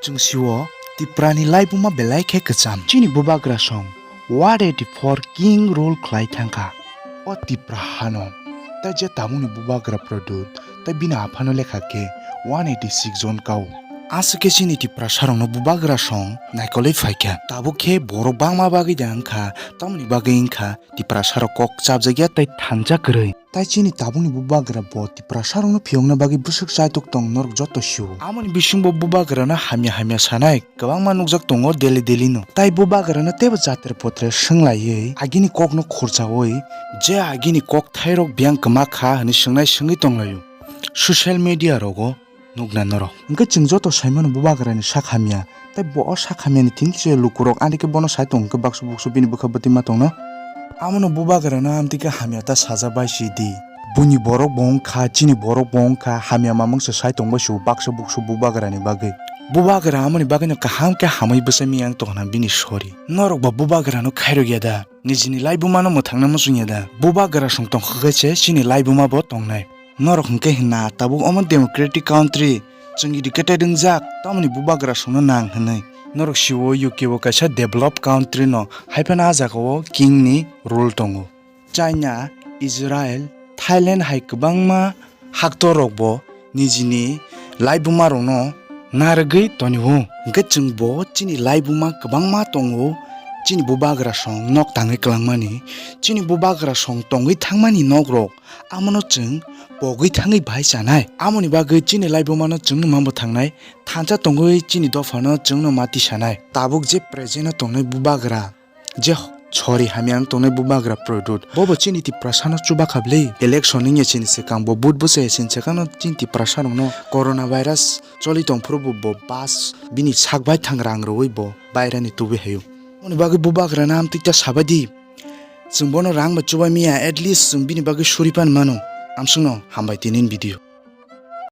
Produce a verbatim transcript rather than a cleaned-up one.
Chwng sio Tiprani laibuma belai khe kwcham. Chini bubagra song one eighty four king rule khlai thangkha o Tipra hano. Tai je tabukni bubagra Pradyot tai bini aphano lekha khe one eighty six jon kao. Aswk khe chini Tiprasarokno bubagra song naikolwi phaikha. Tabuk khe borok bangma bagwi da wngkha, tamoni bagwi wngkha Tiprasarok kok chapjakya tei thansa kwrwi. Tai chini tabukni bubagra bo Tiprasarokno phiyokna bagwi bwswk chaitok tong norok joto sio. Amoni bisingbo bubagrano hamya hamya sanai kwbangma nukjak tongo daily daily no. Tai bubagrano teibo jatre potre swnglaiwi agini kokno khurchaui je agini kokthairok biyang kwma kha hwnwi swngnai swngwi tonglaio social media rogo. Nukna norok. Hwnkhe chwng joto saimano bubagrani sak hamya. Tei bo o sak hamyani thini se lukurok ani khe bono sai tong hwnkhe baksa buksu bini bwkha bwtwi ma tongno. Amono bubagrano amtwi khe hamya ta saja bai si di. Buini borok bo wngkha, chini borok bo wngkha, hamya mamang se sai tong bai si baksa buksu bubagrani bagwi. Bubagra amoni bagwino kaham khe hamwi bwsai miyang tongna bini sori. Norok bo bubagrano khairok ya da? Nijini laibumano mwthangna muchung ya da? Bubagra song tong khe se chini laibuma bo tongnai. Norok hwnkhe hwnna tabuk omo democratic country, chwng educated wngjak, tamoni bubagra songno nang hwnwi. Norok sio U K bo kaisa developed country no, haiphano ah jagao king ni rule tongo. China, Israel, Thailand hai kwbangma haktor rokbo nijini laibuma rokno narwgwi tonio. Hwnkhe chwngbo chini laibuma kwbangma tongo, chini bubagra song nok tangwi kwlangmani, chini bubagra song tongwi thangmani nokrok. Amono chwng pogwi thangwi bai chanai. Amoni bagwi chini laibumano chwngno mambo thangnai. Thansa tongwi chini dophano chwngno mati sanai. Tabuk je present o tongnai bubagra, je sori hamya wng tongnai bubagra Pradyot. Bobo chini Tiprasano chubakha bwlwi. Election wngya chini swkang bo vote bwsaya chini swkangno chini Tiprasarokno corona virus choli tongphuru bo, bo bus bini sak baithang rang rwui bo bairani tubui haio. Amoni bagwi bubagrano amtwi ta sabai di. Chwng bono rang bai chubai miya, at least chwng bini bagwi suri pan mano. Amsukno hambai tini video.